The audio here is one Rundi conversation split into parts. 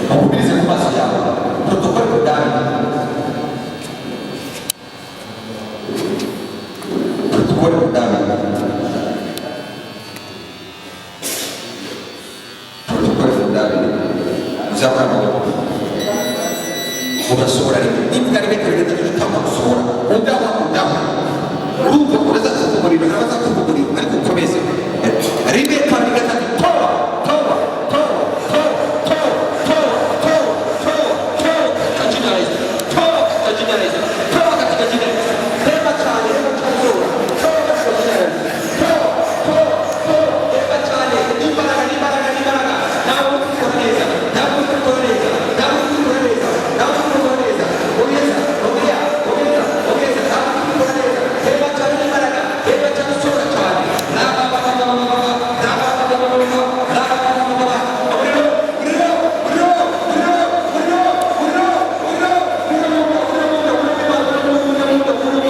Ugumirize ku maso yawe. Protocole kudami, protocole kudami, protocole kudami. Uzamura amaboko, urasohora rimwe, nivuga rimwe, kabiri, gatatu, utangwa gusohora, udahwa, udahwa. Urumva uraza kuva umuriro, haraza kuva umuriro, ariko ukomeze. Rimwe, kabiri, gatatu, toa, toa, toa, toa, toa, toa, toa, toa, toa katika jina la Yesu, toa katika jina la Yesu, toa katika jina la Yesu. Hema cyane, hema cyane, toa, toa katika jina la Yesu, toa, toa, toa, hema cyane. Imbaraga, imbaraga, imbaraga. Nawe ukora neza, nawe ukora neza, nawe ukora neza, nawe ukora neza. Ongeza, ongea, ongeza, ongeza, nawe ukora neza. Hema cyane, imbaraga, hema cyane, usohora cyane. Raba, ba, ba, ba, ba, ba, ba, raba, ba, ba, ba, ba, ba, raba, ba, ba, ba, ba. Umuriro, umuriro, umuriro, umuriro, umuriro, umuriro, umuriro, umuriro, umuriro, umuriro, umuriro, umuriro,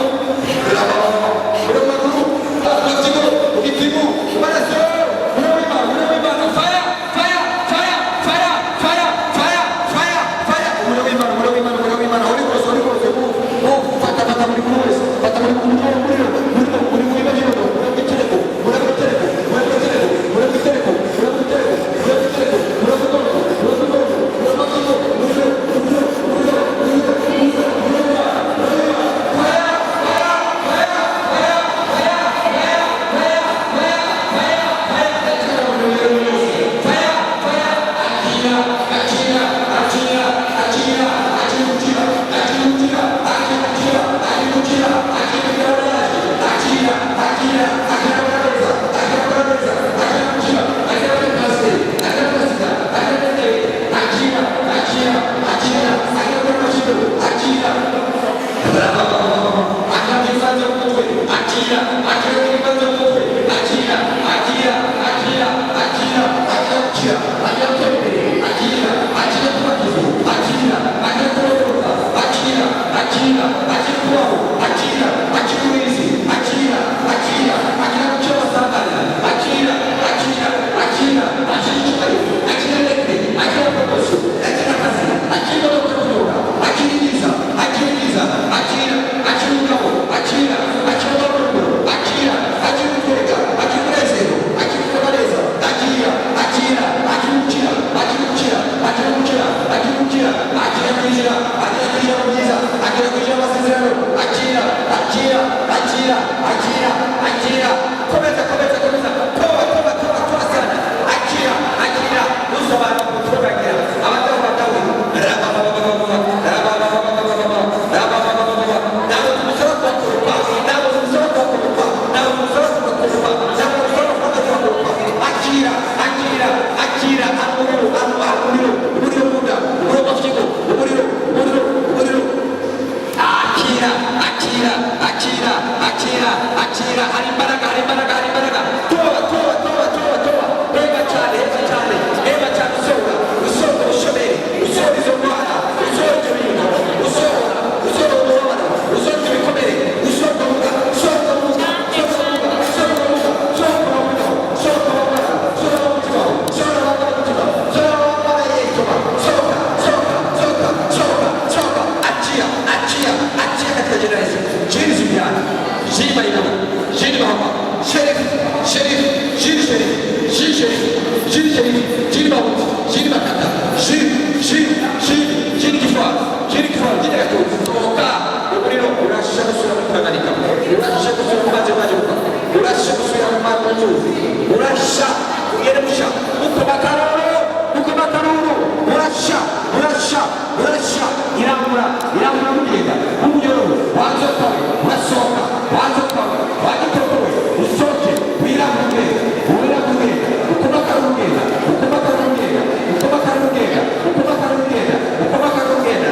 Urasha ugere musha ukoma karoro, ukoma karoro, urasha, urasha, urasha. Irambura, irambura, mugenda nk'umunyororo wanzokawe, urasohoka. Wanzokawe, wagitokowe, usohoke, wirambure, wirambure, ukoma karoro, ugenda, ukoma karoro, ugenda, ukoma karoro, ugenda, ukoma karoro, ugenda, ukoma karoro, ugenda.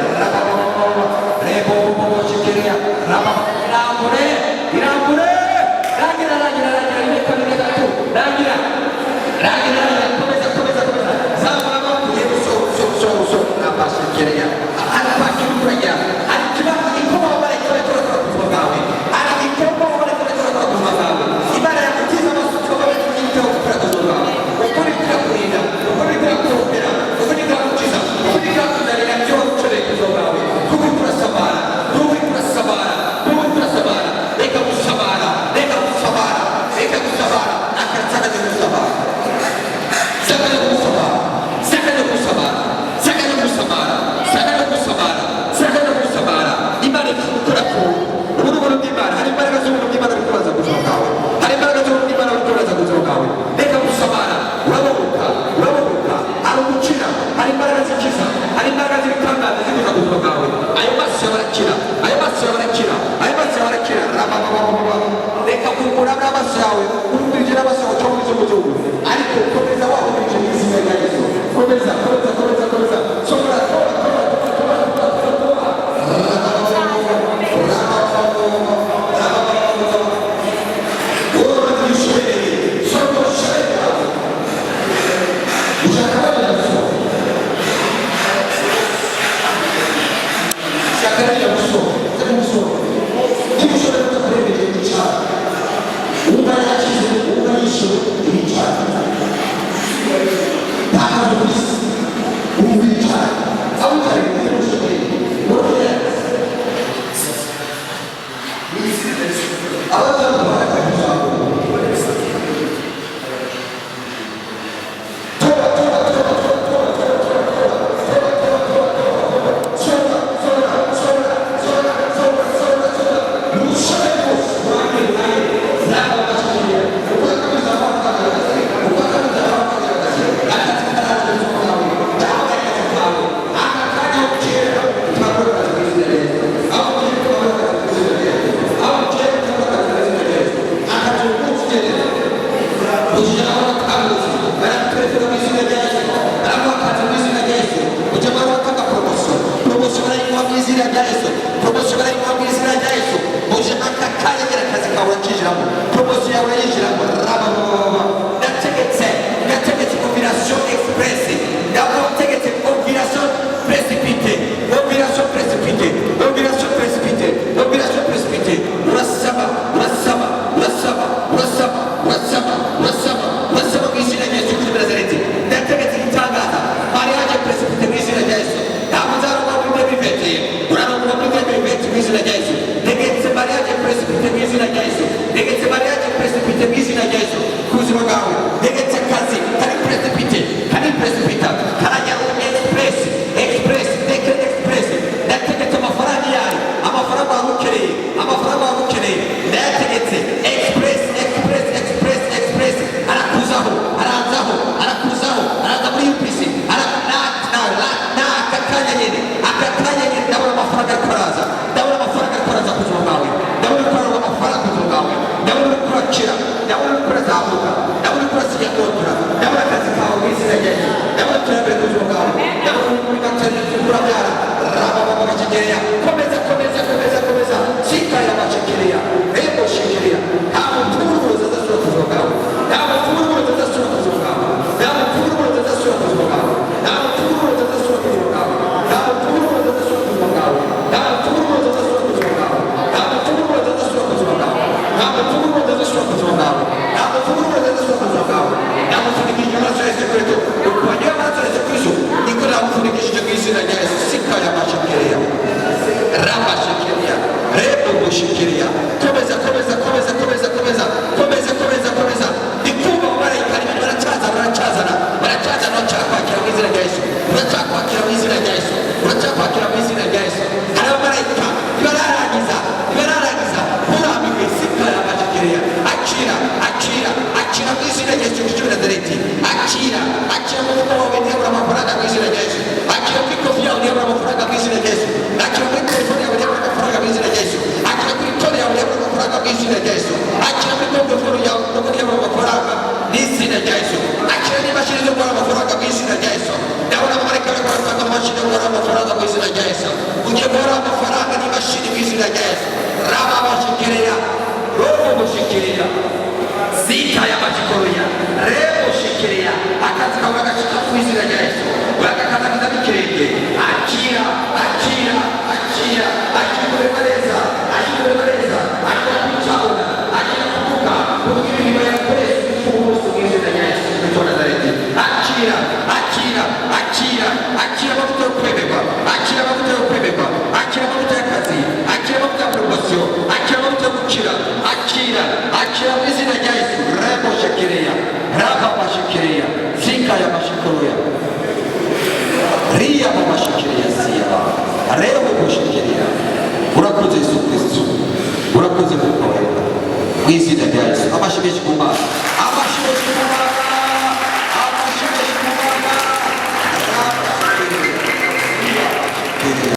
Rebo shikiria raba. Irambure, irambure, rangira, rangira, rangira. Rimwe, kabiri, gatatu, rangira, rangira, rangira. Komeza, komeza, komeza, zamura amaboko, ugende usohoka, usohoka, usohoka. Rabashikiria ari kwakira ukuragira, ari ikibazo igikorwa abamarayika bariko barakora ku buzima bwawe, ari igikorwa abamarayika bariko barakora ku buzima bwawe. Imana yakutiza amasuka, abamarayika kugira gukora ku buzima bwawe. Ukuri kurakurinda, ukuri kurakurokera, ukuri kuragukiza, ukuri. Imbaraga zikiza, hari imbaraga z'ibitangaza zikuza ku buzima bwawe. Ayo maso yawe arakira, ayo maso yawe arakira, ayo maso yawe arakira. Rababababa, reka kugura n'amaso yawe, urumvije n'amaso yawe cyangwa iz'umuzungu, ariko komeza wahumurije mu izina rya Yesu. Komeza, komeza, komeza, komeza. Shobora toba, toba, toba, toba, toba, toba.